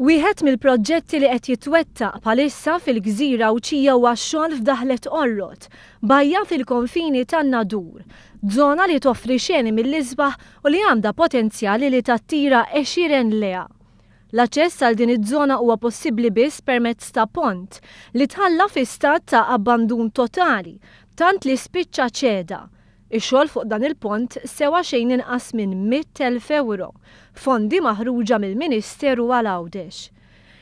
Wieħed mill-proġetti li qed jitwettaq bħalissa fil-gżira Għawdxija huwa x-xogħol f'Daħlet Qorrot, bajja fil-konfini tan-Nadur. Żona li toffri xeni mill-isbaħ u li għandha potenzjali li tattira għexieren lejha. L-aċċess għal din iż-żona huwa possibbli biss permezz ta' pont li tħalla fi stat ta' abbandun totali, tant li spiċċa ċeda. Ix-xogħol fuq dan il-pont sewa xejn inqas minn 100,000 ewro, fondi maħruġa mill-Ministeru għal Għawdex.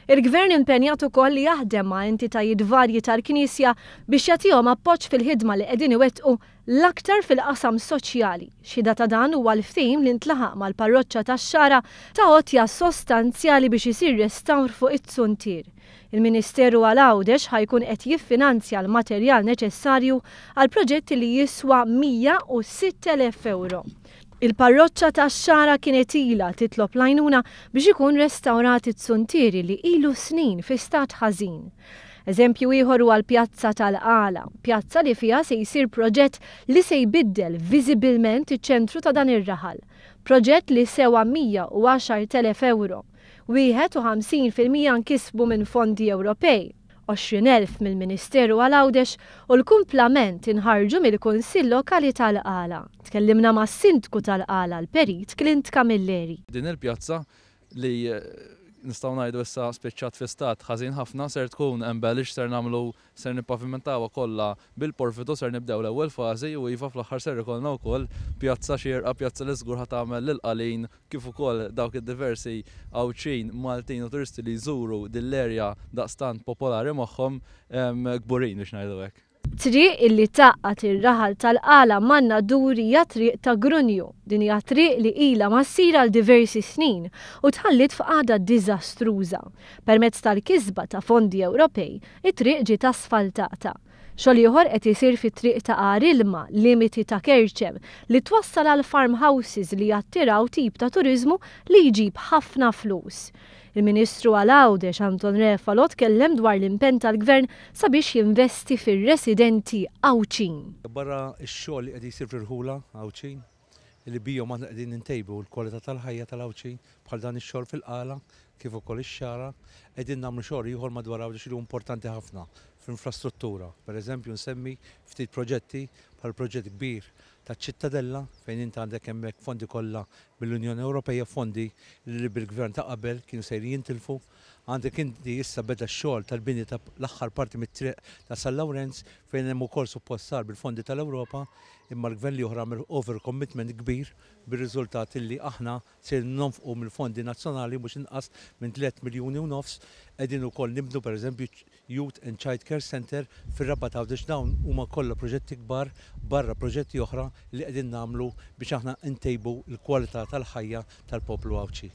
Il-Gvern impenjat ukoll li jaħdem ma' entitajiet varji tal-Knisja biex jagħtihom appoġġ fil-ħidma li qegħdin iwettqu l-aktar fil-qasam soċjali. Xhieda ta' dan huwa l-ftehim li ntlaħaq mal-Parroċċa tax-Xagħra ta' għotja sostanzjali biex isir restawr fuq it-zuntier. Il-Ministeru għal Għawdex ħa jkun qed jiffinanzja l-materjal neċessarju għal proġetti li jiswa 106,000 ewro. Il-Parroċċa tax-Xagħra kienet ilha titlob l-għajnuna biex ikun restawrat it-zuntieri li ilu snin fi stat ħażin. Eżempju ieħor huwa l-Pjazza tal-Qala, pjazza li fiha se jsir proġett li se jbiddel viżibilment iċ-ċentru ta' dan ir-raħal. Proġett li sewa 110,000 ewro. 51% nkisbu minn fondi Ewropej, 20,000 mill-Ministeru għal Għawdex u l-kumplament inħarġu mill-Kunsill Lokali tal-Qala. Tkellimna mas-Sindku tal-Qala, l-Perit Clint Camilleri. Din il-pjazza li nistgħu ngħidu issa spiċċat fi stat ħażin ħafna ser tkun embellished, ser nagħmlu ser nippavimentawha kollha bil-porfidu, ser nibdew l-ewwel fażi u iva fl-aħħar ser ikollna wkoll pjazza xierqa, pjazza li żgur ħa tagħmel lil Qalin kif ukoll dawk id-diversi Għawdxin, Maltin u turisti li jżuru din l-erja daqstant popolari magħhom kburin biex ngħidu hekk. Triq illi tgħaqqad ir-raħal tal-Qala man-Nadur hija triq ta' Grunju. Din hija triq li ilha ma ssir għal diversi snin u tħalliet f'qagħda diżastruża. Permezz tal-kisba ta' fondi Ewropej, it-triq ġiet asfaltata. Xogħol ieħor qed isir fit-triq ta' Għar Ilma, limiti ta' Kerċem, li twassal għal farmhouses li jattiraw tip ta' turiżmu li jġib ħafna flus. Il-Ministru għal Għawdex Anton Refalo tkellem dwar l-impenn tal-Gvern sabiex jinvesti fir-residenti Għawdxin. Barra x-xogħol li qed jsir fl-irħula Għawdxin, li bihom aħna qegħdin intejbu l-kwalità tal-ħajja tal-Għawdxin bħal dan ix-xogħol fil-Qala kif ukoll ix-Xagħra, qegħdin nagħmlu xogħol ieħor madwar Għawdex li hu importanti ħafna fl-infrastruttura. Per eżempju nsemmi ftit proġetti bħal proġett kbir taċ-Ċittadella fejn int għandek hemmhekk fondi kollha mill-Unjoni Ewropeja, fondi li bil-gvern ta' qabel kienu sejrin jintilfu. Għandek inti issa beda x-xogħol tal-bini ta' l-aħħar parti mit-triq ta' San Lawrenz fejn hemm ukoll suppost sar bil-fondi tal-Ewropa imma l-gvern l-ieħor għamel over commitment kbir bir-riżultat illi aħna ser nonfqu mill-fondi nazzjonali mhux inqas minn 3 miljuni u nofs. Qegħdin ukoll nibnu pereżempju Youth and Child Care Centre fir-Rabat Għawdex. Dawn huma kollha proġetti kbar barra proġetti oħra li qegħdin nagħmlu biex aħna ntejbu l-kwalità tal-ħajja tal-poplu Għawdxi.